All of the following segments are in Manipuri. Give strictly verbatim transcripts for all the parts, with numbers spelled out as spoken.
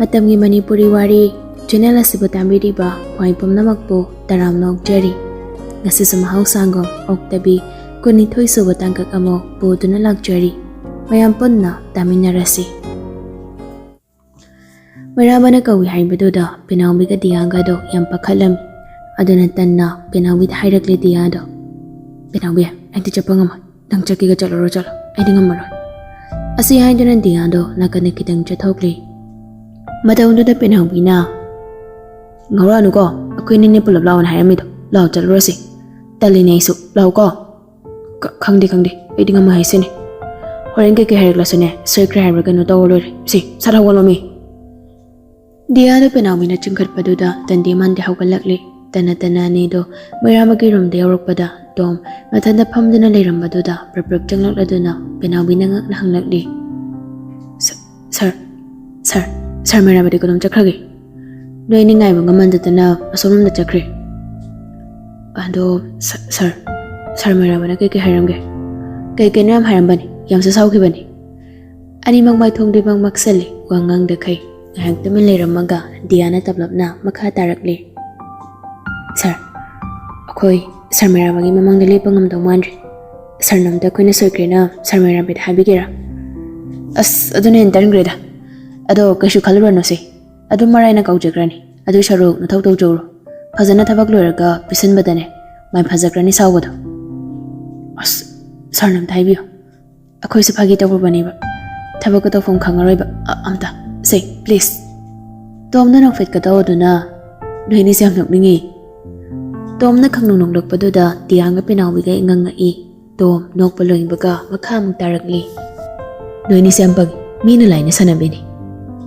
ꯃꯇꯝꯒꯤ ꯃꯅꯤꯄꯨꯔꯤ ꯋꯥꯔꯤ ꯆꯦꯅꯦꯜ ꯑꯁꯤꯕꯨ ꯇꯥꯕꯤꯔꯤꯕ ꯃꯌꯥꯝ ꯄꯨꯝꯅꯃꯛꯄꯨ ꯇꯔꯥꯝꯅ ꯑꯣꯛꯆꯔꯤ꯫ ꯉꯁꯤꯁꯨ ꯃꯍꯧꯁꯥꯒꯨꯝ ꯑꯣꯛꯇꯕꯤ ꯀꯨꯟꯅꯤꯊꯣꯏ ꯁꯨꯕ ꯇꯥꯡꯀꯛ ꯑꯃ ꯄꯨꯗꯨꯅ ꯂꯥꯛꯆꯔꯤ꯫ ꯃꯌꯥꯝ ꯄꯨꯟꯅ ꯇꯥꯃꯤꯟꯅꯔꯁꯤ꯫ ꯃꯩꯔꯥꯕꯅ ꯀꯧꯏ ꯍꯥꯏꯕꯗꯨꯗ ꯄꯦꯅꯥꯎꯕꯤꯒ ꯗꯤꯌꯥꯒꯗꯣ ꯌꯥꯝ ꯄꯥꯈꯠꯂꯝꯃꯤ꯫ ꯑꯗꯨꯅ ꯇꯟꯅ ꯄꯦꯅꯥꯎꯕꯤꯗ ꯍꯥꯏꯔꯛꯂꯦ ꯗꯤꯌꯥꯗꯣ꯫ "ꯄꯦꯅꯥꯎꯕꯤ, ꯑꯩꯗꯤ ꯆꯠꯄ ꯉꯝꯃꯣꯏ꯫ ꯅꯪ ꯆꯠꯀꯦꯒ ꯆꯠꯂꯨꯔꯣ, ꯆꯠꯂꯣ꯫ ꯑꯩꯗꯤ ꯉꯝꯃꯔꯣꯏ꯫" ꯑꯁꯤ ꯍꯥꯏꯗꯨꯅ ꯗꯤꯌꯥꯗꯣ ꯅꯥꯀꯟꯗ ꯈꯤꯇꯪ ꯆꯠꯊꯣꯛꯂꯦ꯫ ꯃꯇꯝꯗꯨꯗ ꯄꯦꯅꯥꯎꯕꯤꯅ, "ꯉꯥꯎꯔꯛꯑꯅꯨꯀꯣ, ꯑꯩꯈꯣꯏꯅꯤꯅꯦ ꯄꯨꯂꯞ ꯂꯥꯛꯑꯣꯅ ꯍꯥꯏꯔꯝꯃꯤꯗꯣ꯫ ꯂꯥꯛꯑꯣ, ꯆꯠꯂꯨꯔꯁꯤ꯫ ꯇꯜꯂꯤꯅꯦ ꯑꯩꯁꯨ꯫ ꯂꯥꯛꯑꯣꯀꯣ꯫" "ꯈ-, ꯈꯪꯗꯦ, ꯈꯪꯗꯦ꯫ ꯑꯩꯗꯤ ꯉꯝꯃꯣꯏ ꯍꯥꯏꯁꯤꯅꯦ꯫ ꯍꯣꯔꯦꯟ ꯀꯩꯀꯩ ꯍꯥꯏꯔꯛꯂꯁꯨꯅꯦ, ꯁꯣꯏꯈ꯭ꯔꯦ ꯍꯥꯏꯔꯒ ꯀꯩꯅꯣ ꯇꯧꯔ ꯂꯣꯏꯔꯦ꯫ ꯁꯤ, ꯁꯠ ꯍꯧꯒꯠꯂꯣꯃꯤ꯫" ꯗꯤꯌꯥꯗꯣ ꯄꯦꯅꯥꯎꯕꯤꯅ ꯆꯤꯡꯈꯠꯄꯗꯨꯗ ꯇꯟꯗꯦ ꯃꯥꯟꯗꯦ ꯍꯧꯒꯠꯂꯛꯂꯦ꯫ ꯇꯅ ꯇꯅ ꯑꯅꯤꯗꯣ ꯃꯩꯔꯥꯕꯒꯤ ꯔꯨꯝꯗ ꯌꯧꯔꯛꯄꯗ ꯇꯣꯝ ꯃꯊꯟꯇ ꯐꯝꯗꯨꯅ ꯂꯩꯔꯝꯕꯗꯨꯗ ꯄ꯭ꯔꯞ ꯄ꯭ꯔꯞ ꯆꯪꯂꯛꯂꯗꯨꯅ ꯄꯦꯅꯥꯎꯕꯤꯅ ꯉꯛꯅ ꯍꯪꯂꯛꯂꯤ, "ꯁ-, ꯁꯔ, ꯁꯔ, ꯁꯔ ꯃꯩꯔꯥꯕꯗꯤ ꯀꯗꯣꯝ ꯆꯠꯈ꯭ꯔꯒꯦ? ꯅꯣꯏ ꯑꯅꯤ ꯉꯥꯏꯕ ꯉꯝꯃꯟꯗꯗꯅ ꯑꯁꯣꯝꯂꯣꯝꯗ ꯆꯠꯈ꯭ꯔꯦ꯫" "ꯑꯗꯣ ꯁ-, ꯁꯔ, ꯁꯔ ꯃꯩꯔꯥꯕꯅ ꯀꯩꯀꯩ ꯍꯥꯏꯔꯝꯒꯦ?" "ꯀꯩ ꯀꯩꯅꯣ ꯌꯥꯝ ꯍꯥꯏꯔꯝꯕꯅꯤ, ꯌꯥꯝꯁꯨ ꯁꯥꯎꯈꯤꯕꯅꯤ꯫" ꯑꯅꯤꯃꯛ ꯃꯥꯏꯊꯣꯡꯗꯨ ꯏꯃꯪ ꯃꯛꯁꯜꯂꯤ꯫ ꯋꯥ ꯉꯥꯡꯗꯈꯩ ꯉꯥꯏꯍꯥꯛ ꯇꯨꯃꯤꯟ ꯂꯩꯔꯝꯃꯒ ꯗꯤꯌꯥꯅ ꯇꯞꯂꯞꯅ ꯃꯈꯥ ꯇꯥꯔꯛꯂꯤ, "ꯁꯔ, ꯑꯩꯈꯣꯏ ꯁꯔ ꯃꯩꯔꯥꯕꯒꯤ ꯃꯃꯥꯡꯗ ꯂꯦꯞꯄ ꯉꯝꯗꯧ ꯃꯥꯟꯗ꯭ꯔꯦ꯫ ꯁꯔꯅ ꯑꯝꯇ ꯑꯩꯈꯣꯏꯅ ꯁꯣꯏꯈ꯭ꯔꯦꯅ ꯁꯔ ꯃꯩꯔꯥꯕꯤꯗ ꯍꯥꯏꯕꯤꯒꯦꯔꯥ?" "ꯑꯁ, ꯑꯗꯨꯅ ꯍꯦꯟꯅ ꯇꯟꯈ꯭ꯔꯦꯗ꯫ ꯑꯗꯣ ꯀꯩꯁꯨ ꯈꯜꯂꯨꯔꯅꯨꯁꯦ꯫ ꯑꯗꯨꯝ ꯃꯔꯥꯏꯅ ꯀꯥꯎꯖꯈ꯭ꯔꯅꯤ꯫ ꯑꯗꯨꯏ ꯁꯔꯨꯛ ꯅꯊꯧ ꯇꯧꯖꯧꯔꯣ꯫ ꯐꯖꯅ ꯊꯕꯛ ꯂꯣꯏꯔꯒ ꯄꯤꯁꯤꯟꯕꯗꯅꯦ ꯃꯥꯏ ꯐꯖꯈ꯭ꯔꯅꯤ ꯁꯥꯎꯕꯗꯣ꯫" "ꯑꯁ, ꯁꯔꯅ ꯑꯝꯇ ꯍꯥꯏꯕꯤꯌꯨ꯫ ꯑꯩꯈꯣꯏꯁꯨ ꯐꯥꯒꯤ ꯇꯧꯔꯨꯕꯅꯦꯕ꯫ ꯊꯕꯛꯀ ꯇꯧꯐꯝ ꯈꯪꯉꯔꯣꯏꯕ꯫ ꯑ-, ꯑꯝꯇ꯫ ꯁꯦ, please꯫" ꯇꯣꯝꯗꯣ ꯅꯣꯛꯐꯦꯠꯀ ꯇꯧꯗꯨꯅ, "ꯅꯣꯏꯅꯤꯁꯦ ꯌꯥꯝ ꯅꯣꯛꯅꯤꯡꯉꯤ꯫" ꯇꯣꯝꯅ ꯈꯪꯅꯣꯛ ꯅꯣꯛꯂꯛꯄꯗꯨꯗ ꯗꯤꯌꯥꯒ ꯄꯦꯅꯥꯎꯕꯤꯒ ꯏꯉꯛ ꯉꯛꯏ꯫ ꯇꯣꯝ ꯅꯣꯛꯄ ꯂꯣꯏꯕꯒ ꯃꯈꯥ ꯑꯃꯨꯛ ꯇꯥꯔꯛꯂꯤ, "ꯅꯣꯏꯅꯤꯁꯦ ꯌꯥꯝ ꯄꯪꯉꯤ꯫ ꯃꯤꯅ ꯂꯥꯏꯅ ꯁꯥꯟꯅꯕꯤꯅꯤ꯫"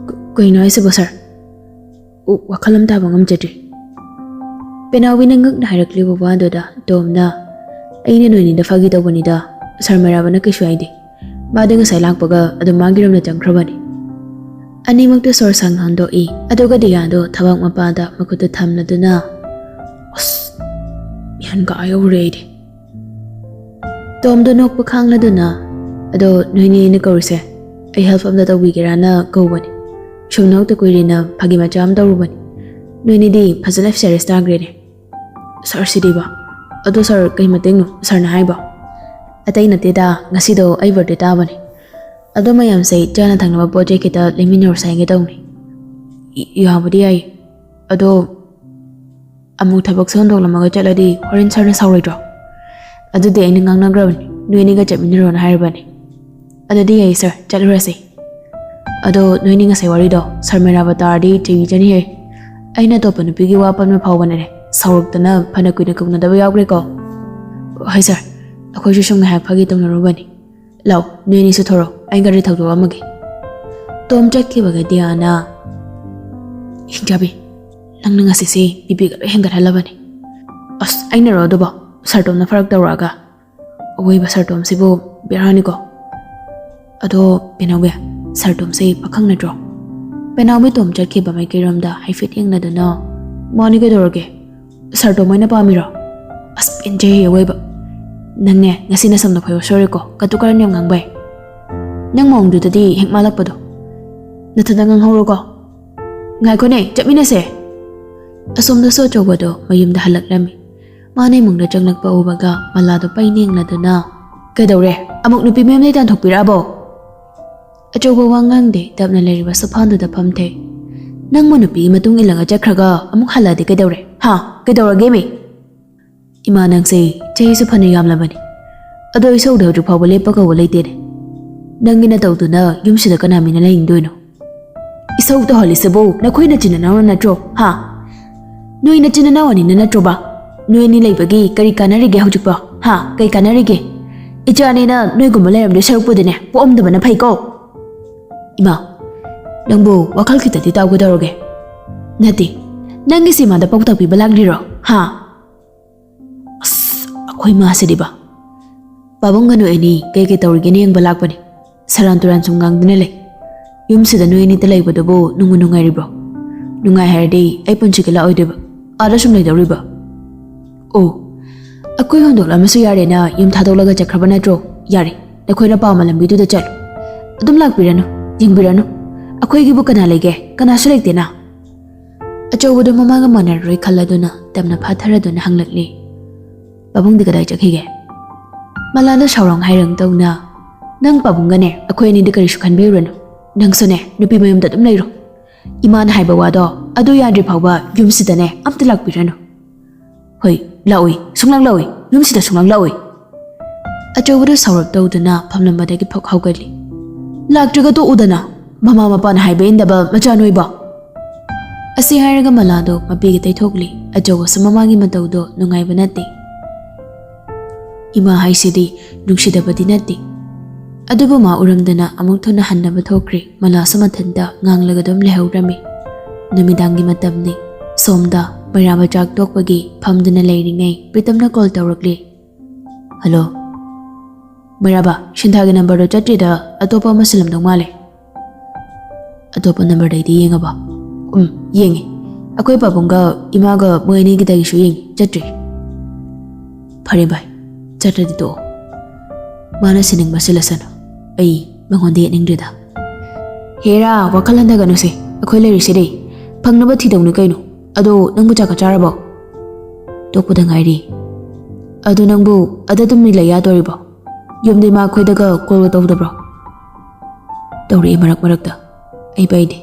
"ꯀ-, ꯀꯩꯅꯣ ꯍꯥꯏꯁꯤꯕꯣ, ꯁꯔ?" ꯎ, ꯋꯥꯈꯜ ꯑꯃ ꯇꯥꯕ ꯉꯝꯖꯗ꯭ꯔꯤ꯫ ꯄꯦꯅꯥꯎꯕꯤꯅ ꯉꯛꯅ ꯍꯥꯏꯔꯛꯂꯤꯕ ꯋꯥꯗꯨꯗ ꯇꯣꯝꯅ, "ꯑꯩꯅ ꯅꯣꯏꯅꯤꯗ ꯐꯥꯒꯤ ꯇꯧꯕꯅꯤꯗ, ꯁꯔ ꯃꯩꯔꯥꯕꯅ ꯀꯩꯁꯨ ꯍꯥꯏꯗꯦ꯫ ꯃꯥꯗꯤ ꯉꯁꯥꯏ ꯂꯥꯛꯄꯒ ꯑꯗꯨꯝ ꯃꯥꯒꯤ ꯔꯨꯝꯗ ꯆꯪꯈ꯭ꯔꯕꯅꯤ꯫" ꯑꯅꯤꯃꯛꯇ ꯁꯣꯔ ꯁꯥꯡ ꯍꯣꯟꯗꯣꯛꯏ꯫ ꯑꯗꯨꯒ ꯗꯤꯌꯥꯗꯣ ꯊꯕꯥꯛ ꯃꯄꯥꯗ ꯃꯈꯨꯠꯇꯨ ꯊꯝꯂꯗꯨꯅ, "ꯑꯁ, ꯃꯤꯍꯟ ꯀꯥ ꯌꯧꯔꯦ ꯑꯩꯗꯤ꯫" ꯇꯣꯝꯗꯣ ꯅꯣꯛꯄ ꯈꯥꯡꯂꯗꯨꯅ, "ꯑꯗꯣ ꯅꯣꯏꯅꯤ ꯑꯩꯅ ꯀꯧꯔꯤꯁꯦ ꯑꯩ help ꯑꯝꯇ ꯇꯧꯕꯤꯒꯦꯔꯥꯅ ꯀꯧꯕꯅꯤ꯫ ꯁꯨꯝ ꯅꯣꯛꯇ ꯀꯨꯏꯔꯦꯅ ꯐꯥꯒꯤ ꯃꯆꯥ ꯑꯃ ꯇꯧꯔꯨꯕꯅꯤ꯫ ꯅꯣꯏꯅꯤꯗꯤ ꯐꯖꯅ ꯁꯦꯔꯤꯌꯁ ꯇꯥꯈ꯭ꯔꯦꯅꯦ꯫ ꯁꯥꯔ ꯁꯤꯗꯤꯕ? ꯑꯗꯣ ꯁꯥꯔ, ꯀꯩ ꯃꯇꯦꯡꯅꯣ ꯁꯥꯔꯅ ꯍꯥꯏꯕꯣ? ꯑꯇꯩ ꯅꯠꯇꯦꯗ, ꯉꯁꯤꯗꯣ ꯑꯩ ꯕꯥꯔꯗꯦ ꯇꯥꯕꯅꯦ꯫ ꯑꯗꯣ ꯃꯌꯥꯝꯁꯦ ꯆꯥꯅ ꯊꯛꯅꯕ ꯄꯣꯠ ꯆꯩ ꯈꯤꯇ ꯂꯩꯃꯤꯟꯅꯔꯨꯁꯦ ꯍꯥꯏꯒꯦ ꯇꯧꯅꯤ꯫ ꯏ-, ꯌꯥꯕꯨꯗꯤ ꯌꯥꯏ, ꯑꯗꯣ ꯑꯃꯨꯛ ꯊꯕꯛꯁꯦ ꯍꯨꯟꯗꯣꯛꯂꯝꯃꯒ ꯆꯠꯂꯗꯤ ꯍꯣꯔꯦꯟ ꯁꯥꯔꯅ ꯁꯥꯎꯔꯣꯏꯗ꯭ꯔꯣ? ꯑꯗꯨꯗꯤ ꯑꯩꯅ ꯉꯥꯡꯅꯈ꯭ꯔꯕꯅꯤ, ꯅꯣꯏꯅꯤꯒ ꯆꯠꯃꯤꯟꯅꯔꯣꯅ ꯍꯥꯏꯔꯕꯅꯤ꯫ ꯑꯗꯨꯗꯤ ꯌꯥꯏ ꯁꯥꯔ, ꯆꯠꯂꯨꯔꯁꯤ꯫ ꯑꯗꯣ ꯅꯣꯏꯅꯤ ꯉꯁꯥꯏ ꯋꯥꯔꯤꯗꯣ ꯁꯥꯔ ꯃꯩꯔꯥꯕ ꯇꯥꯔꯗꯤ ꯆꯩꯕꯤꯖꯅꯤꯍꯦ꯫ ꯑꯩꯅ ꯑꯇꯣꯞꯄ ꯅꯨꯄꯤꯒꯤ ꯋꯥ ꯄꯟꯕ ꯐꯥꯎꯕꯅꯅꯦ ꯁꯥꯎꯔꯛꯇꯅ ꯐꯅ ꯀꯨꯏꯅ ꯀꯧꯅꯗꯕ ꯌꯥꯎꯈ꯭ꯔꯦꯀꯣ꯫ ꯍꯣꯏ ꯁꯥꯔ, ꯑꯩꯈꯣꯏꯁꯨ ꯁꯨꯝ ꯉꯥꯏꯍꯥꯛ ꯐꯥꯒꯤ ꯇꯧꯅꯔꯨꯕꯅꯤ꯫ ꯂꯥꯎ, ꯅꯣꯏꯅꯤꯁꯨ ꯊꯣꯔꯛꯑꯣ, ꯑꯩ ꯒꯥꯔꯤ ꯊꯧꯗꯣꯛꯑꯝꯃꯒꯦ꯫ ꯇꯣꯝ ꯆꯠꯈꯤꯕꯒ ꯗꯤꯌꯥꯅ, "ꯍꯤꯡꯆꯥꯕꯤ, ꯅꯪꯅ ꯉꯁꯤꯁꯦ ꯕꯤ ꯄꯤꯒ ꯂꯣꯏ ꯍꯦꯟꯒꯠꯍꯜꯂꯕꯅꯤ꯫" "ꯑꯁ, ꯑꯩꯅꯔꯣ ꯑꯗꯨꯕꯣ? ꯁꯥꯔ ꯇꯣꯝꯅ ꯐꯔꯛ ꯇꯧꯔꯛꯑꯒ?" ꯑꯋꯣꯏꯕ ꯁꯥꯔ ꯇꯣꯝꯁꯤꯕꯨ ꯕꯦꯔꯥꯅꯤꯀꯣ꯫ ꯑꯗꯣ ꯄꯦꯅꯥꯎꯕꯤ, ꯁꯥꯔ ꯇꯣꯝꯁꯦ ꯄꯥꯈꯪ ꯅꯠꯇ꯭ꯔꯣ? ꯄꯦꯅꯥꯎꯕꯤ ꯇꯣꯝ ꯆꯠꯈꯤꯕ ꯃꯥꯏꯀꯩꯔꯣꯝꯗ ꯍꯥꯏꯐꯦꯠ ꯌꯦꯡꯅꯗꯨꯅ, "ꯃꯥꯅꯤ, ꯀꯩꯗꯧꯔꯒꯦ? ꯁꯥꯔ ꯇꯣꯝ ꯑꯣꯏꯅ ꯄꯥꯝꯃꯤꯔꯣ?" "ꯑꯁ, ꯄꯦꯟꯖꯩꯌꯦ ꯑꯋꯣꯏꯕ꯫ ꯅꯪꯅꯦ ꯉꯁꯤ ꯅꯁꯝꯗꯣ ꯐꯣꯏꯕ ꯁꯣꯏꯔꯦꯀꯣ, ꯀꯇꯨ ꯀꯔꯟ ꯌꯥꯝ ꯉꯥꯡꯕꯩ꯫ ꯅꯪ ꯃꯑꯣꯡꯗꯨꯗꯗꯤ ꯍꯦꯛ ꯃꯥꯜꯂꯛꯄꯗꯣ꯫ ꯅꯊꯟꯗ ꯉꯥꯡꯍꯧꯔꯣꯀꯣ꯫ ꯉꯥꯏꯈꯣꯅꯦ, ꯆꯠꯃꯤꯟꯅꯁꯦ꯫" ꯑꯁꯣꯝꯗꯁꯨ ꯑꯆꯧꯕꯗꯣ ꯃꯌꯨꯝꯗ ꯍꯜꯂꯛꯂꯝꯃꯤ꯫ ꯃꯥꯅ ꯏꯃꯨꯡꯗ ꯆꯪꯂꯛꯄ ꯎꯕꯒ ꯃꯂꯥꯗꯣ ꯄꯩꯅ ꯌꯦꯡꯂꯗꯨꯅ, "ꯀꯩꯗꯧꯔꯦ? ꯑꯃꯨꯛ ꯅꯨꯄꯤ ꯃꯌꯨꯝꯗꯩ ꯇꯥꯟꯊꯣꯛꯄꯤꯔꯛꯑꯕꯣ?" ꯑꯆꯧꯕ ꯋꯥ ꯉꯥꯡꯗꯦ, ꯇꯞꯅ ꯂꯩꯔꯤꯕ ꯁꯣꯐꯥꯗꯨꯗ ꯐꯝꯊꯩ꯫ "ꯅꯪꯕꯨ ꯅꯨꯄꯤꯒꯤ ꯃꯇꯨꯡ ꯏꯜꯂꯒ ꯆꯠꯈ꯭ꯔꯒ ꯑꯃꯨꯛ ꯍꯜꯂꯛꯑꯗꯤ ꯀꯩꯗꯧꯔꯦ? ꯍꯥ? ꯀꯩꯗꯧꯔꯒꯦꯃꯤ?" "ꯏꯃꯥ, ꯅꯪꯁꯦ ꯆꯍꯤꯁꯨ ꯐꯅ ꯌꯥꯝꯂꯕꯅꯤ, ꯑꯗꯣ ꯏꯁꯧꯗꯤ ꯍꯧꯖꯤꯛ ꯐꯥꯎꯕ ꯂꯦꯞꯄ ꯀꯧꯕ ꯂꯩꯇꯦꯅꯦ꯫ ꯅꯪꯒꯤ ꯅꯇꯧꯗꯨꯅ ꯌꯨꯝꯁꯤꯗ ꯀꯅꯥ ꯃꯤꯅ ꯂꯩꯅꯤꯡꯗꯣꯏꯅꯣ?" "ꯏꯁꯧ ꯇꯧꯍꯜꯂꯤꯁꯤꯕꯨ ꯅꯈꯣꯏ ꯅꯆꯤꯟ ꯅꯅꯥꯎꯅ ꯅꯠꯇ꯭ꯔꯣ? ꯍꯥ? ꯅꯣꯏ ꯅꯆꯤꯟ ꯅꯅꯥꯎ ꯑꯅꯤꯅ ꯅꯠꯇ꯭ꯔꯣꯕ? ꯅꯣꯏ ꯑꯅꯤ ꯂꯩꯕꯒꯤ ꯀꯔꯤ ꯀꯥꯟꯅꯔꯤꯒꯦ ꯍꯧꯖꯤꯛꯄꯣ? ꯍꯥ? ꯀꯩ ꯀꯥꯟꯅꯔꯤꯒꯦ? ꯏꯆꯥ ꯑꯅꯤꯅ ꯅꯣꯏꯒꯨꯝꯕ ꯂꯩꯔꯝꯗꯣꯏ ꯁꯔꯨꯛꯄꯨꯗꯤꯅꯦ, ꯄꯣꯛꯑꯝꯗꯕꯅ ꯐꯩꯀꯣ꯫" "ꯏꯃꯥ, ꯅꯪꯕꯨ ꯋꯥꯈꯜ ꯈꯤꯇꯗꯤ ꯇꯥꯎꯒꯗꯧꯔꯒꯦ꯫ ꯅꯠꯇꯦ, ꯅꯪꯒꯤꯁꯤ ꯏꯃꯥꯗ ꯄꯥꯎꯇꯥꯛ ꯄꯤꯕ ꯂꯥꯛꯂꯤꯔꯣ? ꯍꯥ?" ꯑꯁ, ꯑꯩꯈꯣꯏ ꯃꯥꯁꯤꯗꯤꯕ꯫ "ꯄꯥꯕꯨꯡꯒ ꯅꯣꯏ ꯑꯅꯤ ꯀꯩ ꯀꯩ ꯇꯧꯔꯤꯒꯦꯅ ꯌꯦꯡꯕ ꯂꯥꯛꯄꯅꯦ꯫ ꯁꯦꯔꯥꯟ ꯇꯨꯔꯥꯟ ꯁꯨꯝ ꯉꯥꯡꯗꯨꯅ ꯂꯩ꯫ ꯌꯨꯝꯁꯤꯗ ꯅꯣꯏ ꯑꯅꯤꯇ ꯂꯩꯕꯗꯨꯕꯨ ꯅꯨꯡꯕꯨ ꯅꯨꯡꯉꯥꯏꯔꯤꯕ꯭ꯔꯣ? ꯅꯨꯡꯉꯥꯏ ꯍꯥꯏꯔꯗꯤ ꯑꯩ ꯄꯨꯟꯁꯤꯒꯤ ꯂꯥꯛꯑꯣꯏꯗꯣꯏꯕ? ꯑꯥꯗ ꯁꯨꯝ ꯂꯩꯗꯧꯔꯤꯕ?" "ꯑꯣ, ꯑꯩꯈꯣꯏ ꯍꯨꯟꯗꯣꯛꯂꯝꯃꯁꯨ ꯌꯥꯔꯦꯅ ꯌꯨꯝ ꯊꯥꯗꯣꯛꯂꯒ ꯆꯠꯈ꯭ꯔꯕ ꯅꯠꯇ꯭ꯔꯣ? ꯌꯥꯔꯦ, ꯅꯈꯣꯏꯅ ꯄꯥꯝꯕ ꯂꯝꯕꯤꯗꯨꯗ ꯆꯠꯂꯨ꯫ ꯑꯗꯨꯝ ꯂꯥꯛꯄꯤꯔꯅꯨ, ꯌꯦꯡꯕꯤꯔꯅꯨ꯫ ꯑꯩꯈꯣꯏꯒꯤꯕꯨ ꯀꯅꯥ ꯂꯩꯒꯦ? ꯀꯅꯥꯁꯨ ꯂꯩꯇꯦꯅ꯫ ꯑꯆꯧꯕꯗꯨ ꯃꯃꯥꯒ ꯃꯥꯟꯅꯔꯔꯣꯏ ꯈꯜꯂꯗꯨꯅ ꯇꯞꯅ ꯐꯥꯊꯔꯗꯨꯅ ꯍꯪꯂꯛꯂꯤ, "ꯄꯥꯕꯨꯡꯗꯤ ꯀꯗꯥꯏ ꯆꯠꯈꯤꯒꯦ?" ꯃꯂꯥꯅ ꯁꯥꯎꯔꯥꯡ ꯍꯥꯏꯔꯪ ꯇꯧꯅ, "ꯅꯪ ꯄꯥꯕꯨꯡꯒꯅꯦ ꯑꯩꯈꯣꯏ ꯑꯅꯤꯗꯤ ꯀꯔꯤꯁꯨ ꯈꯟꯕꯤꯔꯨꯔꯅꯨ꯫ ꯅꯪꯁꯨꯅꯦ ꯅꯨꯄꯤ ꯃꯌꯨꯝꯗ ꯑꯗꯨꯝ ꯂꯩꯔꯣ꯫ ꯏꯃꯥꯅ ꯍꯥꯏꯕ ꯋꯥꯗꯣ ꯑꯗꯨ ꯌꯥꯗ꯭ꯔꯤ ꯐꯥꯎꯕ ꯌꯨꯝꯁꯤꯗꯅꯦ ꯑꯝꯇ ꯂꯥꯛꯄꯤꯔꯅꯨ꯫ ꯍꯣꯏ, ꯂꯥꯛꯑꯣꯏ, ꯁꯨꯡꯂꯥꯛ ꯂꯥꯛꯑꯣꯏ, ꯌꯨꯝꯁꯤꯗ ꯁꯨꯡꯂꯥꯛ ꯂꯥꯛꯑꯣꯏ꯫" ꯑꯆꯧꯕꯗꯨ ꯁꯥꯎꯔꯞ ꯇꯧꯗꯨꯅ ꯐꯝꯂꯝꯕꯗꯒꯤ ꯐꯛ ꯍꯧꯒꯠꯂꯤ꯫ "ꯂꯥꯛꯇ꯭ꯔꯒ ꯇꯣꯛꯎꯗꯅ꯫ ꯃꯃꯥ ꯃꯄꯥꯅ ꯍꯥꯏꯕ ꯏꯟꯗꯕ ꯃꯆꯥ ꯅꯣꯏꯕ꯫" ꯑꯁꯤ ꯍꯥꯏꯔꯒ ꯃꯂꯥꯗꯣ ꯃꯄꯤꯒ ꯇꯩꯊꯣꯛꯂꯤ꯫ ꯑꯆꯧꯕꯁꯨ ꯃꯃꯥꯒꯤ ꯃꯇꯧꯗꯣ ꯅꯨꯡꯉꯥꯏꯕ ꯅꯠꯇꯦ꯫ ꯏꯃꯥ ꯍꯥꯏꯁꯤꯗꯤ ꯅꯨꯡꯁꯤꯗꯕꯗꯤ ꯅꯠꯇꯦ꯫ ꯑꯗꯨꯕꯨ ꯃꯥ ꯎꯔꯝꯗꯅ ꯑꯃꯨꯛ ꯊꯨꯅ ꯍꯟꯅꯕ ꯊꯣꯛꯈ꯭ꯔꯦ꯫ ꯃꯂꯥꯁꯨ ꯃꯊꯟꯇ ꯉꯥꯡꯂꯒ ꯑꯗꯨꯝ ꯂꯩꯍꯧꯔꯝꯃꯤ꯫ ꯅꯨꯃꯤꯗꯥꯡꯒꯤ ꯃꯇꯝꯅꯤ꯫ ꯁꯣꯝꯗ ꯃꯩꯔꯥꯕ ꯆꯥꯛ ꯇꯣꯛꯄꯒꯤ ꯐꯝꯗꯨꯅ ꯂꯩꯔꯤꯉꯩ ꯄ꯭ꯔꯤꯇꯝꯅ ꯀꯣꯜ ꯇꯧꯔꯛꯂꯤ꯫ "ꯍꯜꯂꯣ꯫ ꯃꯩꯔꯥꯕ, ꯁꯤꯟꯊꯥꯒꯤ ꯅꯝꯕꯔꯗꯣ ꯆꯠꯇ꯭ꯔꯤꯗ, ꯑꯇꯣꯞꯄ ꯑꯃ ꯁꯤꯜꯂꯝꯗꯧ ꯃꯥꯜꯂꯦ꯫" "ꯑꯇꯣꯞꯄ ꯅꯝꯕꯔꯗꯩꯗꯤ ꯌꯦꯡꯉꯕ?" "ꯎꯝ, ꯌꯦꯡꯉꯦ꯫ ꯑꯩꯈꯣꯏ ꯄꯥꯕꯨꯡꯒ ꯏꯃꯥꯒ ꯃꯣꯏ ꯑꯅꯤꯒꯤꯗꯒꯤꯁꯨ ꯌꯦꯡꯉꯦ, ꯆꯠꯇ꯭ꯔꯤ꯫" "ꯐꯔꯦ ꯚꯥꯏ, ꯆꯠꯇ꯭ꯔꯗꯤ ꯇꯣꯛꯑꯣ꯫ ꯃꯥꯅ ꯁꯤꯟꯅꯤꯡꯕ ꯁꯤꯜꯂꯁꯅꯨ꯫ ꯑꯩ ꯃꯉꯣꯟꯗ ꯌꯦꯠꯅꯤꯡꯗ꯭ꯔꯦꯗ꯫" "ꯍꯦꯔꯥ, ꯋꯥꯈꯜ ꯍꯟꯊꯒꯅꯨꯁꯦ꯫ ꯑꯩꯈꯣꯏ ꯂꯩꯔꯤꯁꯤꯗꯤ꯫ ꯐꯪꯅꯕ ꯊꯤꯗꯧꯅꯤ ꯀꯩꯅꯣ꯫ ꯑꯗꯣ ꯅꯪꯕꯨ ꯆꯥꯛꯀ ꯆꯥꯔꯕꯣ?" "ꯇꯣꯛꯄꯗ ꯉꯥꯏꯔꯤ꯫" "ꯑꯗꯨ ꯅꯪꯕꯨ ꯑꯗ ꯑꯗꯨꯝ ꯂꯩ ꯌꯥꯗꯣꯔꯤꯕꯣ? ꯌꯨꯝꯗ ꯏꯃꯥ ꯈꯣꯏꯗꯒ ꯀꯣꯜꯒ ꯇꯧꯗꯕ꯭ꯔꯣ?" "ꯇꯧꯔꯛꯑꯦ ꯃꯔꯛ ꯃꯔꯛꯇ꯫ ꯑꯩ ꯄꯥꯏꯗꯦ꯫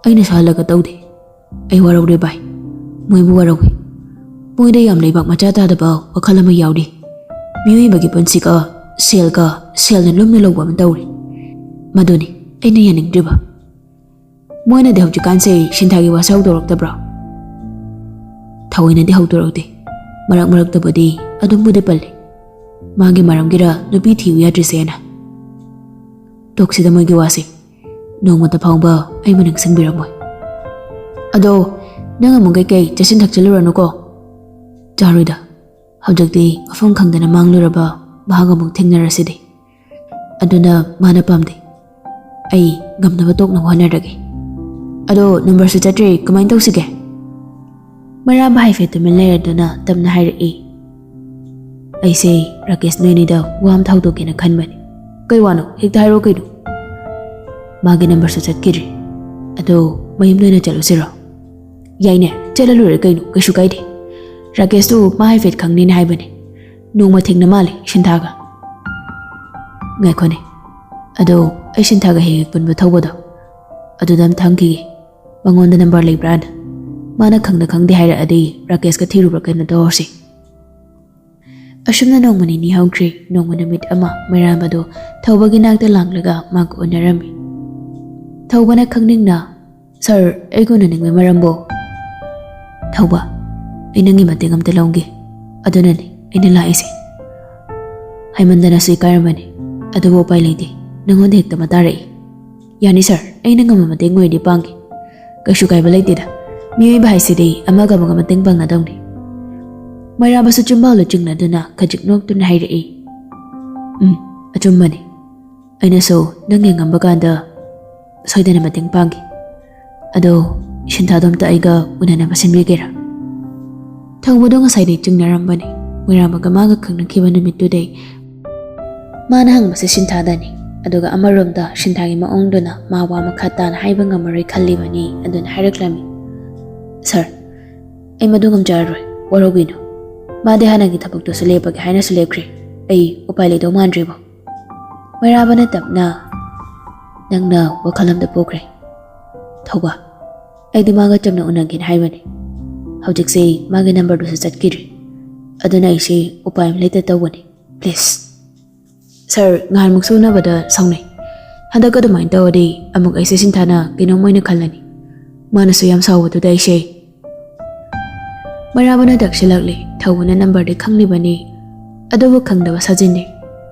ꯑꯩꯅꯁꯨ ꯍꯜꯂꯒ ꯇꯧꯗꯦ꯫ ꯑꯩ ꯋꯥꯔꯧꯔꯦ ꯚꯥꯏ꯫ ꯃꯣꯏꯕꯨ ꯋꯥꯔꯧꯏ꯫ ꯃꯣꯏꯗ ꯌꯥꯝ ꯂꯩꯕꯥꯛ ꯃꯆꯥ ꯇꯥꯗꯕ ꯋꯥꯈꯜ ꯑꯃ ꯌꯥꯎꯔꯤ꯫ ꯃꯤꯑꯣꯏꯕꯒꯤ ꯄꯨꯟꯁꯤꯒ ꯁꯦꯜꯒ ꯁꯦꯜꯅ ꯂꯨꯝꯅ ꯂꯧꯕ ꯑꯃ ꯇꯧꯔꯤ꯫ ꯃꯗꯨꯅꯤ ꯑꯩꯅ ꯌꯥꯅꯤꯡꯗ꯭ꯔꯤꯕ꯫" "ꯃꯣꯏꯅꯗꯤ ꯍꯧꯖꯤꯛꯀꯥꯟꯁꯦ ꯁꯤꯟꯊꯥꯒꯤ ꯋꯥꯁꯦ ꯍꯧꯗꯣꯔꯛꯇꯕ꯭ꯔꯣ?" "ꯊꯑꯣꯏꯅꯗꯤ ꯍꯧꯗꯣꯔꯛꯇꯦ꯫ ꯃꯔꯛ ꯃꯔꯛꯇꯕꯨꯗꯤ ꯑꯗꯨꯝꯕꯨꯗꯤ ꯄꯜꯂꯤ꯫ ꯃꯥꯒꯤ ꯃꯔꯝꯒꯤꯔ ꯅꯨꯄꯤ ꯊꯤꯌꯨ ꯌꯥꯗ꯭ꯔꯤꯁꯦꯅ꯫" "ꯇꯣꯛꯁꯤꯗ ꯃꯣꯏꯒꯤ ꯋꯥꯁꯦ꯫ ꯅꯣꯡꯃꯇ ꯐꯥꯎꯕ ꯑꯩꯕꯨ ꯅꯤꯡꯁꯤꯡꯕꯤꯔꯝꯃꯣꯏ꯫ ꯑꯗꯣ ꯅꯪ ꯑꯃꯨꯛ ꯀꯩꯀꯩ ꯆꯥꯁꯤꯟ ꯊꯛꯆꯤꯜꯂꯨꯔꯅꯨꯀꯣ꯫" "ꯆꯥꯔꯣꯏꯗ꯫ ꯍꯧꯖꯤꯛꯇꯤ ꯃꯐꯝ ꯈꯪꯗꯅ ꯃꯥꯡꯂꯨꯔꯕ ꯃꯍꯥꯛ ꯑꯃꯨꯛ ꯊꯦꯡꯅꯔꯁꯤꯗꯤ꯫ ꯑꯗꯨꯅ ꯃꯥꯅ ꯄꯥꯝꯗꯦ꯫ ꯑꯩ ꯉꯝꯅꯕ ꯇꯣꯛꯅꯕ ꯍꯣꯠꯅꯔꯒꯦ꯫ ꯑꯗꯣ ꯅꯝꯕꯔꯁꯨ ꯆꯠꯇ꯭ꯔꯤ, ꯀꯃꯥꯏꯅ ꯇꯧꯁꯤꯒꯦ?" ꯃꯩꯔꯥꯕ ꯍꯥꯏꯐꯦꯠ ꯇꯨꯃꯤꯟ ꯂꯩꯔꯗꯨꯅ ꯇꯞꯅ ꯍꯥꯏꯔꯛꯏ, "ꯑꯩꯁꯦ ꯔꯥꯀꯦꯁ ꯅꯣꯏꯅꯤꯗ ꯋꯥ ꯑꯃ ꯊꯥꯎꯗꯣꯛꯀꯦꯅ ꯈꯟꯕꯅꯤ꯫" "ꯀꯩ ꯋꯥꯅꯣ? ꯍꯦꯛꯇ ꯍꯥꯏꯔꯣ ꯀꯩꯅꯣ꯫" ꯃꯥꯒꯤ ꯅꯝꯕꯔꯁꯨ ꯆꯠꯈꯤꯗ꯭ꯔꯤ꯫ ꯑꯗꯣ ꯃꯌꯨꯝꯗ ꯑꯣꯏꯅ ꯆꯠꯂꯨꯁꯤꯔꯣ? ꯌꯥꯏꯅꯦ, ꯆꯠꯂ ꯂꯣꯏꯔꯦ ꯀꯩꯅꯣ, ꯀꯩꯁꯨ ꯀꯥꯏꯗꯦ꯫ ꯔꯥꯀꯦꯁꯇꯨ ꯃꯥ ꯍꯥꯏꯐꯦꯠ ꯈꯪꯅꯤꯅ ꯍꯥꯏꯕꯅꯦ꯫ ꯅꯣꯡꯃ ꯊꯦꯡꯅ ꯃꯥꯜꯂꯦ ꯁꯤꯟꯊꯥꯒ꯫ ꯉꯥꯏꯈꯣꯅꯦ, ꯑꯗꯣ ꯑꯩ ꯁꯤꯟꯊꯥꯒ ꯍꯦꯛ ꯍꯦꯛ ꯄꯨꯟꯕ ꯊꯧꯕꯗꯣ, ꯑꯗꯨꯗ ꯑꯝꯇ ꯍꯪꯈꯤꯒꯦ꯫ ꯃꯉꯣꯟꯗ ꯅꯝꯕꯔ ꯂꯩꯕ꯭ꯔꯥꯅ꯫ ꯃꯥꯅ ꯈꯪꯗ ꯈꯪꯗꯦ ꯍꯥꯏꯔꯛꯑꯗꯤ ꯔꯥꯀꯦꯁꯀ ꯊꯤꯔꯨꯕ꯭ꯔꯥ ꯀꯩꯅꯣ ꯇꯧꯔꯁꯤ꯫ ꯑꯁꯨꯝꯅ ꯅꯣꯡꯃ ꯅꯤꯅꯤ ꯍꯧꯈ꯭ꯔꯦ꯫ ꯅꯣꯡꯃ ꯅꯨꯃꯤꯠ ꯑꯃ ꯃꯩꯔꯥꯕꯗꯣ ꯊꯧꯕꯒꯤ ꯅꯥꯛꯇ ꯂꯥꯛꯂꯒ ꯃꯥꯒ ꯎꯅꯔꯝꯃꯤ꯫ ꯊꯧꯕꯅ ꯈꯪꯅꯤꯡꯅ, "ꯁꯥꯔ, ꯑꯩꯒ ꯎꯅꯅꯤꯡꯕꯒꯤ ꯃꯔꯝꯕꯣ?" "ꯊꯧꯕ, ꯑꯩ ꯅꯪꯒꯤ ꯃꯇꯦꯡ ꯑꯝꯇ ꯂꯧꯒꯦ꯫ ꯑꯗꯨꯅꯅꯦ ꯑꯩꯅ ꯂꯥꯛꯏꯁꯦ꯫ ꯍꯥꯏꯃꯟꯗꯅꯁꯨ ꯏꯀꯥꯏꯔꯝꯕꯅꯤ꯫ ꯑꯗꯨꯕꯨ ꯎꯄꯥꯏ ꯂꯩꯇꯦ꯫ ꯅꯪꯉꯣꯟꯗ ꯍꯦꯛꯇ ꯃꯇꯥꯔꯛꯏ꯫" "ꯌꯥꯅꯤ ꯁꯥꯔ, ꯑꯩꯅ ꯉꯝꯕ ꯃꯇꯦꯡ ꯑꯣꯏꯔꯗꯤ ꯄꯥꯡꯒꯦ꯫ ꯀꯩꯁꯨ ꯀꯥꯏꯕ ꯂꯩꯇꯦꯗ꯫ ꯃꯤꯑꯣꯏꯕ ꯍꯥꯏꯁꯤꯗꯤ ꯑꯃꯒ ꯑꯃꯒ ꯃꯇꯦꯡ ꯄꯥꯡꯅꯗꯧꯅꯤ꯫" ꯃꯩꯔꯥꯕꯁꯨ ꯆꯤꯝꯕꯥꯜꯗ ꯆꯤꯡꯅꯗꯨꯅ ꯈꯖꯤꯛ ꯅꯣꯛꯇꯨꯅ ꯍꯥꯏꯔꯛꯏ, "ꯎꯝ, ꯑꯆꯨꯝꯕꯅꯤ꯫ ꯑꯩꯅꯁꯨ ꯅꯪꯒꯤ ꯉꯝꯕ ꯀꯥꯟꯗ ꯁꯣꯏꯗꯅ ꯃꯇꯦꯡ ꯄꯥꯡꯒꯦ꯫ ꯑꯗꯣ ꯁꯤꯟꯊꯥꯗꯣ ꯑꯝꯇ ꯑꯩꯒ ꯎꯅꯅꯕ ꯁꯤꯟꯕꯤꯒꯦꯔꯥ?" ꯊꯧꯕꯗꯣ ꯉꯁꯥꯏꯗꯩ ꯆꯤꯡꯅꯔꯝꯕꯅꯤ꯫ ꯃꯩꯔꯥꯕꯒ ꯃꯥꯒ ꯈꯪꯅꯈꯤꯕ ꯅꯨꯃꯤꯠꯇꯨꯗꯩ ꯃꯥꯅ ꯍꯪꯕꯁꯦ ꯁꯤꯟꯊꯥꯗꯅꯤ꯫ ꯑꯗꯨꯒ ꯑꯃꯔꯣꯝꯗ ꯁꯤꯟꯊꯥꯒꯤ ꯃꯑꯣꯡꯗꯨꯅ ꯃꯥ ꯋꯥ ꯃꯈꯥ ꯇꯥꯅ ꯍꯥꯏꯕ ꯉꯝꯃꯔꯣꯏ ꯈꯜꯂꯤꯕꯅꯤ꯫ ꯑꯗꯨꯅ ꯍꯥꯏꯔꯛꯂꯝꯃꯤ, "ꯁꯥꯔ, ꯑꯩ ꯃꯗꯨ ꯉꯝꯖꯔꯔꯣꯏ, ꯋꯥꯔꯧꯕꯤꯅꯨ꯫ ꯃꯥꯗꯤ ꯍꯥꯟꯅꯒꯤ ꯊꯕꯛꯇꯨꯁꯨ ꯂꯦꯞꯄꯒꯦ ꯍꯥꯏꯅꯁꯨ ꯂꯦꯞꯈ꯭ꯔꯦ꯫ ꯑꯩ ꯎꯄꯥꯏ ꯂꯩꯗꯧ ꯃꯥꯟꯗ꯭ꯔꯦꯕꯣ꯫" ꯃꯩꯔꯥꯕꯅ ꯇꯞꯅ, "ꯅꯪꯅ ꯋꯥꯈꯜ ꯑꯃꯗ ꯄꯨꯈ꯭ꯔꯦ ꯊꯧꯕ꯫ ꯑꯩꯗꯤ ꯃꯥꯒ ꯆꯝꯅ ꯎꯅꯒꯦꯅ ꯍꯥꯏꯕꯅꯤ꯫ ꯍꯧꯖꯤꯛꯁꯦ ꯃꯥꯒꯤ ꯅꯝꯕꯔꯗꯨꯁꯨ ꯆꯠꯈꯤꯗ꯭ꯔꯤ꯫ ꯑꯗꯨꯅ ꯑꯩꯁꯦ ꯎꯄꯥꯏ ꯑꯃ ꯂꯩꯇ ꯇꯧꯕꯅꯤ꯫ ꯄ꯭ꯂꯤꯖ꯫" "ꯁꯥꯔ, ꯉꯍꯥꯟꯃꯨꯛꯁꯨ ꯎꯅꯕꯗ ꯁꯥꯎꯅꯩ꯫ ꯍꯟꯗꯛ ꯑꯗꯨꯃꯥꯏꯅ ꯇꯧꯔꯗꯤ ꯑꯃꯨꯛ ꯑꯩꯁꯦ ꯁꯤꯟꯊꯥꯅ ꯀꯩꯅꯣꯝ ꯑꯣꯏꯅ ꯈꯜꯂꯅꯤ꯫ ꯃꯥꯅꯁꯨ ꯌꯥꯝ ꯁꯥꯎꯕꯗꯨꯗ ꯑꯩꯁꯦ꯫" ꯃꯩꯔꯥꯕꯅ ꯇꯛꯁꯤꯜꯂꯛꯂꯦ꯫ ꯊꯧꯕꯅ ꯅꯝꯕꯔꯗꯤ ꯈꯪꯂꯤꯕꯅꯤ, ꯑꯗꯨꯕꯨ ꯈꯪꯗꯕ ꯁꯥꯖꯤꯟꯅꯩ꯫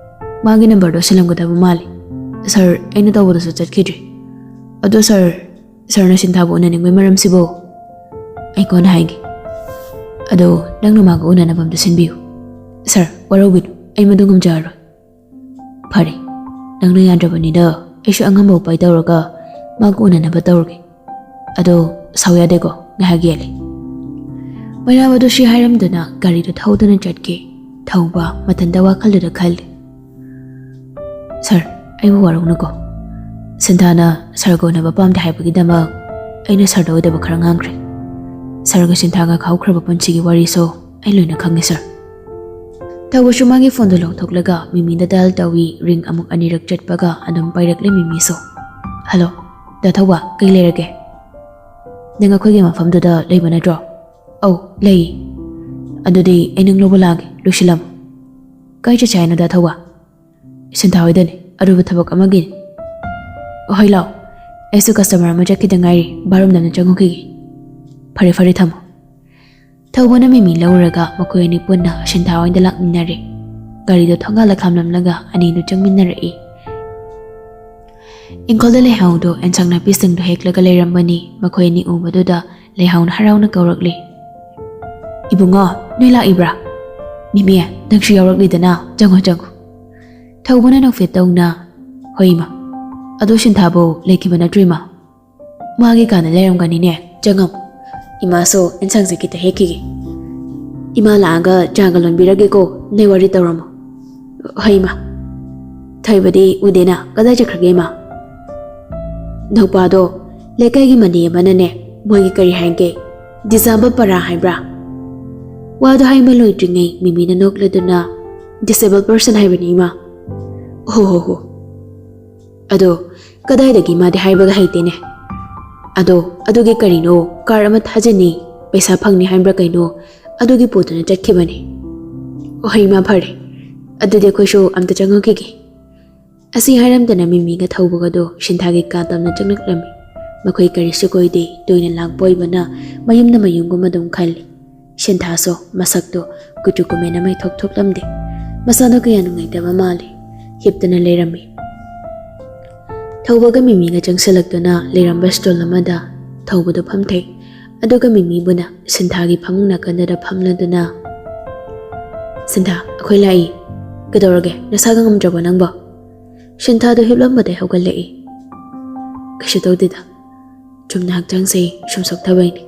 "ꯃꯥꯒꯤ ꯅꯝꯕꯔꯗꯣ ꯁꯤꯜꯂꯝꯒꯗꯕ ꯃꯥꯜꯂꯤ꯫ ꯁꯥꯔ, ꯑꯩꯅ ꯇꯧꯕꯗꯁꯨ ꯆꯠꯈꯤꯗ꯭ꯔꯤ꯫ ꯑꯗꯣ ꯁꯥꯔ, ꯁꯥꯔꯅ ꯁꯤꯟꯊꯥꯕꯨ ꯎꯅꯅꯤꯡꯕꯒꯤ ꯃꯔꯝꯁꯤꯕꯨ?" "ꯑꯩ ꯀꯣꯟꯅ ꯍꯥꯏꯒꯦ꯫ ꯑꯗꯣ ꯅꯪꯅ ꯃꯥꯒ ꯎꯅꯅꯕ ꯑꯝꯇ ꯁꯤꯟꯕꯤꯌꯨ꯫" "ꯁꯥꯔ, ꯋꯥꯔꯧꯕꯤꯅꯨ, ꯑꯩ ꯃꯗꯨ ꯉꯝꯖꯔꯔꯣꯏ꯫" "ꯐꯔꯦ, ꯅꯪꯅ ꯌꯥꯗ꯭ꯔꯕꯅꯤꯅ ꯑꯩꯁꯨ ꯑꯉꯝꯕ ꯎꯄꯥꯏ ꯇꯧꯔꯒ ꯃꯥꯒ ꯎꯅꯅꯕ ꯇꯧꯔꯒꯦ꯫ ꯑꯗꯣ ꯁꯥꯎ ꯌꯥꯗꯦꯀꯣ, ꯉꯥꯏꯍꯥꯛ ꯌꯦꯠꯂꯦ꯫" ꯃꯩꯔꯥꯕꯗꯨ ꯁꯤ ꯍꯥꯏꯔꯝꯗꯨꯅ ꯒꯥꯔꯤꯗꯨ ꯊꯧꯗꯨꯅ ꯆꯠꯈꯤ꯫ ꯊꯧꯕ ꯃꯊꯟꯇ ꯋꯥꯈꯜꯗꯨꯗ ꯈꯜꯂꯤ, "ꯁꯥꯔ, ꯑꯩꯕꯨ ꯋꯥꯔꯧꯅꯨꯀꯣ꯫ ꯁꯤꯟꯊꯥꯅ ꯁꯥꯔꯒ ꯎꯅꯕ ꯄꯥꯝꯗꯦ ꯍꯥꯏꯕꯒꯤꯗꯃꯛ ꯑꯩꯅ ꯁꯥꯔꯗ ꯑꯣꯏꯗꯕ ꯈꯔ ꯉꯥꯡꯈ꯭ꯔꯦ꯫ ꯁꯥꯔꯒ ꯁꯤꯟꯊꯥꯒ ꯈꯥꯎꯈ꯭ꯔꯕ ꯄꯨꯟꯁꯤꯒꯤ ꯋꯥꯔꯤꯁꯨ ꯑꯩ ꯂꯣꯏꯅ ꯈꯪꯉꯦ, ꯁꯥꯔ꯫ ꯊꯧꯕꯁꯨ ꯃꯥꯒꯤ ꯐꯣꯟꯗꯨ ꯂꯧꯊꯣꯛꯂꯒ ꯃꯤꯃꯤꯗ ꯗꯥꯏꯜ ꯇꯧꯏ꯫ ꯔꯤꯡ ꯑꯃꯨꯛ ꯑꯅꯤꯔꯛ ꯆꯠꯄꯒ ꯑꯗꯨꯝ ꯄꯥꯏꯔꯛꯂꯦ ꯃꯤꯃꯤꯁꯨ꯫ "ꯍꯜꯂꯣ, ꯗꯥ ꯊꯧꯕ, ꯀꯩ ꯂꯩꯔꯒꯦ? ꯅꯪ ꯑꯩꯈꯣꯏꯒꯤ ꯃꯐꯝꯗꯨꯗ ꯂꯩꯕ ꯅꯠꯇ꯭ꯔꯣ?" "ꯑꯧ, ꯂꯩꯌꯦ꯫" "ꯑꯗꯨꯗꯤ ꯑꯩ ꯅꯪ ꯂꯧꯕ ꯂꯥꯛꯑꯒꯦ, ꯂꯣꯏꯁꯤꯜꯂꯝꯃꯣ꯫" "ꯀꯥꯏ ꯆꯠꯁꯦ ꯍꯥꯏꯅꯣ, ꯗꯥ ꯊꯧꯕ?" "ꯁꯤꯟꯊꯥ ꯍꯣꯏꯗꯅꯤ, ꯑꯔꯨꯕ ꯊꯕꯛ ꯑꯃꯒꯤꯅꯤ꯫" "ꯍꯣꯏ, ꯂꯥꯛꯑꯣ, ꯑꯩꯁꯨ ꯀꯁꯇꯃꯔ ꯑꯃ ꯆꯠꯈꯤꯗ ꯉꯥꯏꯔꯤ, ꯕꯥꯠꯔꯨꯝꯗ ꯑꯝꯇ ꯆꯪꯉꯨꯈꯤꯒꯦ꯫" "ꯐꯔꯦ, ꯐꯔꯦ, ꯊꯝꯃꯣ꯫" ꯊꯧꯕꯅ ꯃꯤꯃꯤ ꯂꯧꯔꯒ ꯃꯈꯣꯏ ꯑꯅꯤ ꯄꯨꯟꯅ ꯁꯤꯟꯊꯥ ꯍꯣꯏꯗ ꯂꯥꯛꯃꯤꯟꯅꯔꯦ꯫ ꯒꯥꯔꯤꯗꯣ ꯊꯣꯡꯒꯥꯜꯗ ꯈꯥꯝꯂꯝꯂꯒ ꯑꯅꯤꯗꯨ ꯆꯪꯃꯤꯟꯅꯔꯛꯏ꯫ ꯏꯪꯈꯣꯜꯗ ꯂꯩꯍꯥꯎꯗꯣ ꯑꯦꯟꯁꯥꯡ ꯅꯥꯄꯤꯁꯤꯡꯗꯣ ꯍꯦꯛꯂꯒ ꯂꯩꯔꯝꯕꯅꯤ꯫ ꯃꯈꯣꯏ ꯑꯅꯤ ꯎꯕꯗꯨꯗ ꯂꯩꯍꯥꯎꯅ ꯍꯔꯥꯎꯅ ꯀꯧꯔꯛꯂꯤ꯫ "ꯏꯕꯨꯡꯉꯣ, ꯅꯣꯏ ꯂꯥꯛꯏꯕ꯭ꯔꯥ? ꯃꯤꯃꯤ, ꯅꯪꯁꯨ ꯌꯥꯎꯔꯛꯂꯤꯗꯅ? ꯆꯪꯉꯣ, ꯆꯪꯉꯣ꯫" ꯊꯧꯕꯅ ꯅꯣꯛꯐꯦꯠ ꯇꯧꯅ, "ꯍꯣꯏ, ꯏꯃꯥ꯫ ꯑꯗꯣ ꯁꯤꯟꯊꯥꯕꯨ ꯂꯩꯈꯤꯕ ꯅꯠꯇ꯭ꯔꯣ, ꯏꯃꯥ? ꯃꯥꯒꯤ ꯀꯥꯗ ꯂꯩꯔꯝꯒꯅꯤꯅꯦ꯫ ꯆꯪꯉꯝ꯫ ꯏꯃꯥꯁꯨ ꯏꯟꯁꯥꯡꯁꯦ ꯈꯤꯇ ꯍꯦꯛꯈꯤꯒꯦ꯫ ꯏꯃꯥ ꯂꯥꯛꯑꯒ ꯆꯥꯒ ꯂꯣꯟꯕꯤꯔꯒꯦꯀꯣ, ꯅꯣꯏ ꯋꯥꯔꯤ ꯇꯧꯔꯝꯃꯣ꯫" "ꯍꯣꯏ, ꯏꯃꯥ꯫ ꯊꯣꯏꯕꯗꯤ ꯎꯗꯦꯅ, ꯀꯗꯥꯏ ꯆꯠꯈ꯭ꯔꯒꯦ, ꯏꯃꯥ?" "ꯅꯧꯄꯥꯗꯣ ꯂꯩꯀꯥꯏꯒꯤ ꯃꯅꯤ ꯑꯃꯅꯅꯦ, ꯃꯣꯏꯒꯤ ꯀꯔꯤ ꯍꯥꯏꯒꯦ, ꯗꯤꯁꯦꯕꯜ ꯄꯔꯥ ꯍꯥꯏꯕ꯭ꯔꯥ?" ꯋꯥꯗꯣ ꯍꯥꯏꯕ ꯂꯣꯏꯗ꯭ꯔꯤꯉꯩ ꯃꯤꯃꯤꯅ ꯅꯣꯛꯂꯗꯨꯅ, "ꯗꯤꯁꯦꯕꯜ ꯄꯔꯁꯟ ꯍꯥꯏꯕꯅꯤ, ꯏꯃꯥ꯫" "ꯍꯣ, ꯍꯣ, ꯍꯣ꯫ ꯑꯗꯣ ꯀꯗꯥꯏꯗꯒꯤ ꯃꯥꯗꯤ ꯍꯥꯏꯕꯒ ꯍꯩꯇꯦꯅꯦ꯫ ꯑꯗꯣ ꯑꯗꯨꯒꯤ ꯀꯔꯤꯅꯣ, ꯀꯥꯔ ꯑꯃ ꯊꯥꯖꯅꯤ, ꯄꯩꯁꯥ ꯐꯪꯅꯤ ꯍꯥꯏꯕ꯭ꯔꯥ ꯀꯩꯅꯣ, ꯑꯗꯨꯒꯤ ꯄꯣꯠꯇꯨꯅ ꯆꯠꯈꯤꯕꯅꯤ꯫" "ꯑꯣꯍꯩ, ꯏꯃꯥ, ꯐꯔꯦ꯫ ꯑꯗꯨꯗꯤ ꯑꯩꯈꯣꯏꯁꯨ ꯑꯝꯇ ꯆꯪꯉꯛꯈꯤꯒꯦ꯫" ꯑꯁꯤ ꯍꯥꯏꯔꯝꯗꯅ ꯃꯤꯃꯤꯒ ꯊꯧꯕꯒꯗꯣ ꯁꯤꯟꯊꯥꯒꯤ ꯀꯥ ꯇꯝꯅ ꯆꯪꯂꯛꯂꯝꯃꯤ꯫ ꯃꯈꯣꯏ ꯀꯔꯤꯁꯨ ꯀꯣꯏꯗꯦ, ꯇꯣꯏꯅ ꯂꯥꯛꯄ ꯑꯣꯏꯕꯅ ꯃꯌꯨꯝꯅ ꯃꯌꯨꯝꯒꯨꯝ ꯑꯗꯨꯝ ꯈꯜꯂꯤ꯫ ꯁꯤꯟꯊꯥꯁꯨ ꯃꯁꯛꯇꯣ ꯀꯨꯆꯨ ꯀꯨꯃꯦꯟ ꯑꯃ ꯏꯊꯣꯛ ꯊꯣꯛꯂꯝꯗꯦ꯫ ꯃꯁꯥꯗꯣ ꯀꯌꯥ ꯅꯨꯡꯉꯥꯏꯇꯕ ꯃꯥꯜꯂꯤ꯫ ꯍꯤꯞꯇꯅ ꯂꯩꯔꯝꯃꯤ꯫ ꯊꯧꯕꯒ ꯃꯤꯃꯤꯒ ꯆꯪꯁꯤꯜꯂꯛꯇꯨꯅ ꯂꯩꯔꯝꯕ ꯁ꯭ꯇꯨꯜ ꯑꯃꯗ ꯊꯧꯕꯗꯣ ꯐꯝꯊꯩ꯫ ꯑꯗꯨꯒ ꯃꯤꯃꯤꯕꯨꯅ ꯁꯤꯟꯊꯥꯒꯤ ꯐꯃꯨꯡ ꯅꯥꯀꯟꯗꯨꯗ ꯐꯝꯂꯗꯨꯅ, "ꯁꯤꯟꯊꯥ, ꯑꯩꯈꯣꯏ ꯂꯥꯛꯏ꯫ ꯀꯩꯗꯧꯔꯒꯦ? ꯅꯁꯥꯒ ꯉꯝꯗ꯭ꯔꯕꯣ ꯅꯪꯕꯣ?" ꯁꯤꯟꯊꯥꯗꯣ ꯍꯤꯞꯂꯝꯕꯗꯩ ꯍꯧꯒꯠꯂꯛꯏ꯫ "ꯀꯩꯁꯨ ꯇꯧꯗꯦꯗ, ꯆꯨꯝꯅ ꯍꯛꯆꯥꯡꯁꯦ ꯁꯨꯝ ꯁꯣꯛꯊꯕꯩꯅꯤ꯫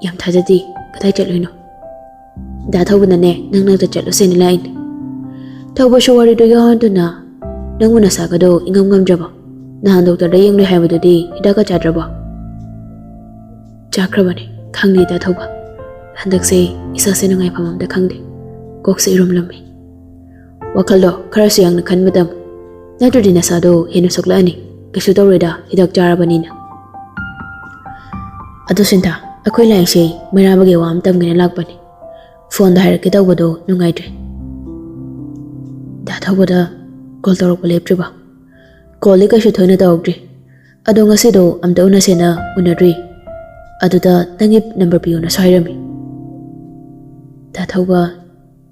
ꯌꯥꯝ ꯊꯥꯖꯗꯦ, ꯀꯗꯥꯏ ꯆꯠꯂꯨꯏꯅꯣ?" "ꯗꯥ ꯊꯧꯕꯅꯅꯦ, ꯅꯪ ꯅꯥꯛꯇ ꯆꯠꯂꯨꯁꯦꯅ ꯂꯥꯛꯏꯅꯦ꯫" ꯊꯧꯕꯁꯨ ꯋꯥꯔꯤꯗꯣ ꯌꯥꯎꯍꯟꯗꯨꯅ, "ꯅꯪꯕꯨ ꯅꯁꯥꯒꯗꯣ ꯏꯉꯝ ꯉꯝꯗ꯭ꯔꯕꯣ?" ꯅꯍꯥꯟ ꯗꯣꯛꯇꯔꯗ ꯌꯦꯡꯂꯨꯏ ꯍꯥꯏꯕꯗꯨꯗꯤ ꯍꯤꯗꯥꯛꯀ ꯆꯥꯗ꯭ꯔꯕꯣ? ꯆꯥꯈ꯭ꯔꯕꯅꯦ꯫ ꯈꯪꯗꯦ ꯗꯥ ꯊꯧꯕ, ꯍꯟꯗꯛꯁꯦ ꯏꯁꯥꯁꯦ ꯅꯨꯡꯉꯥꯏꯐꯝ ꯑꯝꯇ ꯈꯪꯗꯦ꯫ ꯀꯣꯛꯁꯦ ꯏꯔꯨꯝ ꯂꯨꯝꯃꯤ꯫ ꯋꯥꯈꯜꯗꯣ ꯈꯔꯁꯨ ꯌꯥꯡꯅ ꯈꯟꯕ ꯇꯝꯃꯨ, ꯅꯠꯇ꯭ꯔꯗꯤ ꯅꯁꯥꯗꯣ ꯍꯦꯟꯅ ꯁꯣꯛꯂꯛꯑꯅꯤ꯫ ꯀꯩꯁꯨ ꯇꯧꯔꯣꯏꯗ, ꯍꯤꯗꯥꯛ ꯆꯥꯔꯕꯅꯤꯅ꯫ ꯑꯗꯨ ꯁꯤꯟꯊꯥ, ꯑꯩꯈꯣꯏ ꯂꯥꯏꯁꯦ ꯃꯩꯔꯥꯕꯒꯤ ꯋꯥ ꯑꯃ ꯇꯝꯒꯦꯅ ꯂꯥꯛꯄꯅꯦ꯫ ꯐꯣꯟꯗ ꯍꯥꯏꯔꯛꯀꯦ ꯇꯧꯕꯗꯣ ꯅꯨꯡꯉꯥꯏꯇ꯭ꯔꯦ꯫ ꯗꯥ ꯊꯧꯕꯗ ꯀꯣꯜ ꯇꯧꯔꯛꯄ ꯂꯦꯞꯇ꯭ꯔꯤꯕ? ꯀꯣꯜꯗꯤ ꯀꯩꯁꯨ ꯊꯣꯏꯅ ꯇꯧꯔꯛꯇ꯭ꯔꯤ꯫ ꯑꯗꯣ ꯉꯁꯤꯗꯣ ꯑꯝꯇ ꯎꯅꯁꯦꯅ ꯎꯅꯔꯨꯏ꯫ ꯑꯗꯨꯗ ꯅꯪꯒꯤ ꯅꯝꯕꯔ ꯄꯤꯌꯣꯅꯁꯨ ꯍꯥꯏꯔꯝꯃꯤ꯫ ꯗꯥ ꯊꯧꯕ,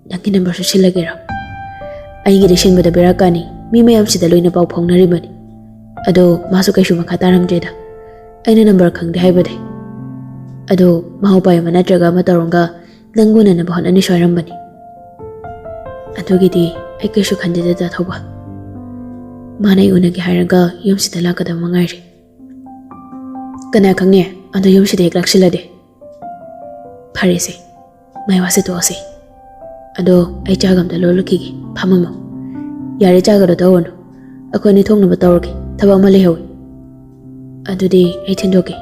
ꯅꯪꯒꯤ ꯅꯝꯕꯔꯁꯨ ꯁꯤꯜꯂꯒꯦꯔꯣ? ꯑꯩꯒꯤꯗꯤ ꯁꯤꯟꯕꯗ ꯕꯦꯔꯥ ꯀꯥꯅꯤ, ꯃꯤ ꯃꯌꯥꯝꯁꯤꯗ ꯂꯣꯏꯅ ꯄꯥꯎ ꯐꯥꯎꯅꯔꯤꯕꯅꯤ꯫ ꯑꯗꯣ ꯃꯥꯁꯨ ꯀꯩꯁꯨ ꯃꯈꯥ ꯇꯥꯔꯝꯗ꯭ꯔꯦꯗ, ꯑꯩꯅ ꯅꯝꯕꯔ ꯈꯪꯗꯦ ꯍꯥꯏꯕꯗꯤ꯫ ꯑꯗꯣ ꯃꯍꯧꯄꯥꯏ ꯑꯃ ꯅꯠꯇ꯭ꯔꯒ ꯑꯃ ꯇꯧꯔꯒ ꯅꯪ ꯎꯅꯅꯕ ꯍꯣꯠꯅꯅꯤ ꯁꯣꯏꯔꯝꯕꯅꯤ꯫ ꯑꯗꯨꯒꯤꯗꯤ ꯑꯩ ꯀꯩꯁꯨ ꯈꯟꯗꯦꯗ ꯗꯥ ꯊꯧꯕ꯫ ꯃꯥꯅ ꯑꯩ ꯎꯅꯒꯦ ꯍꯥꯏꯔꯒ ꯌꯨꯝꯁꯤꯗ ꯂꯥꯛꯀꯗꯕ ꯉꯥꯏꯔꯦ꯫ ꯀꯅꯥ ꯈꯪꯅꯤ, ꯑꯗꯣ ꯌꯨꯝꯁꯤꯗ ꯍꯦꯛ ꯂꯥꯛꯁꯤꯜꯂꯗꯤ? ꯐꯔꯦꯁꯦ, ꯃꯥꯏ ꯋꯥꯁꯦ ꯇꯣꯛꯑꯁꯤ꯫ ꯑꯗꯣ ꯑꯩ ꯆꯥꯒ ꯑꯝꯇ ꯂꯣꯜꯂꯨꯈꯤꯒꯦ, ꯐꯝꯃꯝꯃꯣ꯫ ꯌꯥꯔꯦ, ꯆꯥꯒꯗꯣ ꯇꯧꯔꯨꯅꯨ, ꯑꯩꯈꯣꯏ ꯑꯅꯤ ꯊꯣꯛꯅꯕ ꯇꯧꯔꯒꯦ, ꯊꯕꯛ ꯑꯃ ꯂꯩꯍꯧꯋꯤ꯫ ꯑꯗꯨꯗꯤ ꯑꯩ ꯊꯤꯟꯗꯣꯛꯀꯦ꯫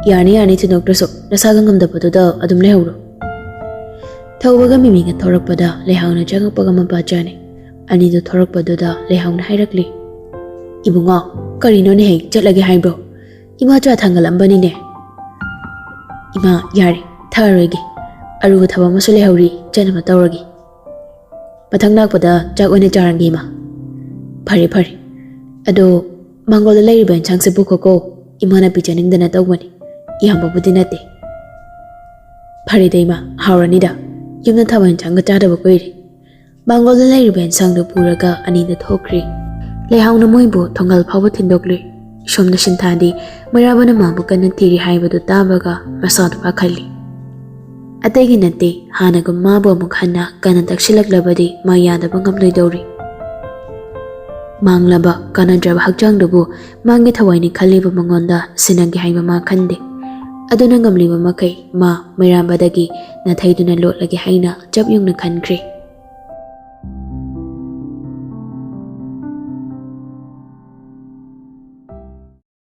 ꯌꯥꯔꯅꯤ, ꯌꯥꯔꯅꯤ, ꯊꯤꯟꯗꯣꯛꯇ꯭ꯔꯁꯨ ꯅꯁꯥꯒ ꯉꯝꯗꯕꯗꯨꯗ ꯑꯗꯨꯝ ꯂꯩꯍꯧꯔꯣ꯫ ꯊꯧꯕꯒ ꯃꯤꯃꯤꯒ ꯊꯣꯔꯛꯄꯗ ꯂꯩꯍꯥꯎꯅ ꯆꯪꯉꯛꯄꯒ ꯃꯄꯥ ꯆꯥꯅꯩ꯫ ꯑꯅꯤꯗꯨ ꯊꯣꯔꯛꯄꯗꯨꯗ ꯂꯩꯍꯥꯎꯅ ꯍꯥꯏꯔꯛꯂꯤ, "ꯏꯕꯨꯡꯉꯣ, ꯀꯔꯤꯅꯣꯅꯦꯍꯦ, ꯆꯠꯂꯒꯦ ꯍꯥꯏꯕ꯭ꯔꯣ? ꯏꯃꯥ ꯆꯥ ꯊꯥꯡꯒꯠꯂꯝꯕꯅꯤꯅꯦ꯫ ꯏꯃꯥ, ꯌꯥꯔꯦ, ꯊꯛꯑꯔꯣꯏꯒꯦ꯫ ꯑꯔꯨꯕ ꯊꯕꯛ ꯑꯃꯁꯨ ꯂꯩꯍꯧꯔꯤ, ꯆꯠꯅꯕ ꯇꯧꯔꯒꯦ꯫ ꯃꯊꯪ ꯂꯥꯛꯄꯗ ꯆꯥꯛ ꯑꯣꯏꯅ ꯆꯥꯔꯒꯦ, ꯏꯃꯥ꯫" "ꯐꯔꯦ, ꯐꯔꯦ꯫ ꯑꯗꯣ ꯃꯥꯡꯒꯣꯜꯗ ꯂꯩꯔꯤꯕ ꯏꯟꯁꯥꯡꯁꯦ ꯄꯨꯈꯣꯀꯣ꯫ ꯏꯃꯥꯅ ꯄꯤꯖꯅꯤꯡꯗꯅ ꯇꯧꯕꯅꯤ꯫ ꯌꯥꯝꯕꯕꯨꯗꯤ ꯅꯠꯇꯦ꯫" "ꯐꯔꯦꯗ ꯏꯃꯥ, ꯍꯥꯎꯔꯅꯤꯗ꯫ ꯌꯨꯝꯗ ꯊꯥꯕ ꯏꯟꯁꯥꯡꯒ ꯆꯥꯗꯕ ꯀꯨꯏꯔꯦ꯫" ꯃꯥꯡꯒꯣꯜꯗ ꯂꯩꯔꯤꯕ ꯏꯟꯁꯥꯡꯗꯨ ꯄꯨꯔꯒ ꯑꯅꯤꯗꯨ ꯊꯣꯛꯈ꯭ꯔꯦ꯫ ꯂꯩꯍꯥꯎꯅ ꯃꯣꯏꯕꯨ ꯊꯣꯡꯒꯜ ꯐꯥꯎꯕ ꯊꯤꯟꯗꯣꯛꯂꯨꯏ꯫ ꯁꯣꯝꯗ ꯁꯤꯟꯊꯥꯗꯤ ꯃꯩꯔꯥꯕꯅ ꯃꯥꯕꯨ ꯀꯟꯅ ꯊꯤꯔꯤ ꯍꯥꯏꯕꯗꯨ ꯇꯥꯕꯒ ꯃꯁꯥꯗꯨ ꯄꯥꯈꯠꯂꯤ꯫ ꯑꯇꯩꯒꯤ ꯅꯠꯇꯦ, ꯍꯥꯟꯅꯒꯨꯝ ꯃꯥꯕꯨ ꯑꯃꯨꯛ ꯍꯟꯅ ꯀꯟꯅ ꯇꯛꯁꯤꯜꯂꯛꯂꯕꯗꯤ ꯃꯥ ꯌꯥꯗꯕ ꯉꯝꯂꯣꯏꯗꯧꯔꯤ꯫ ꯃꯥꯡꯂꯕ ꯀꯥꯟꯅꯗ꯭ꯔꯕ ꯍꯛꯆꯥꯡꯗꯨꯕꯨ ꯃꯥꯒꯤ ꯊꯋꯥꯏꯅꯤ ꯈꯜꯂꯤꯕ ꯃꯉꯣꯟꯗ ꯁꯤꯟꯅꯒꯦ ꯍꯥꯏꯕ ꯃꯥ ꯈꯟꯗꯦ꯫ ꯑꯗꯨꯅ ꯉꯝꯂꯤꯕ ꯃꯈꯩ ꯃꯥ ꯃꯩꯔꯥꯕꯗꯒꯤ ꯅꯥꯊꯩꯗꯨꯅ ꯂꯣꯠꯂꯒꯦ ꯍꯥꯏꯅ ꯆꯞ ꯌꯨꯡꯅ ꯈꯟꯈ꯭ꯔꯦ꯫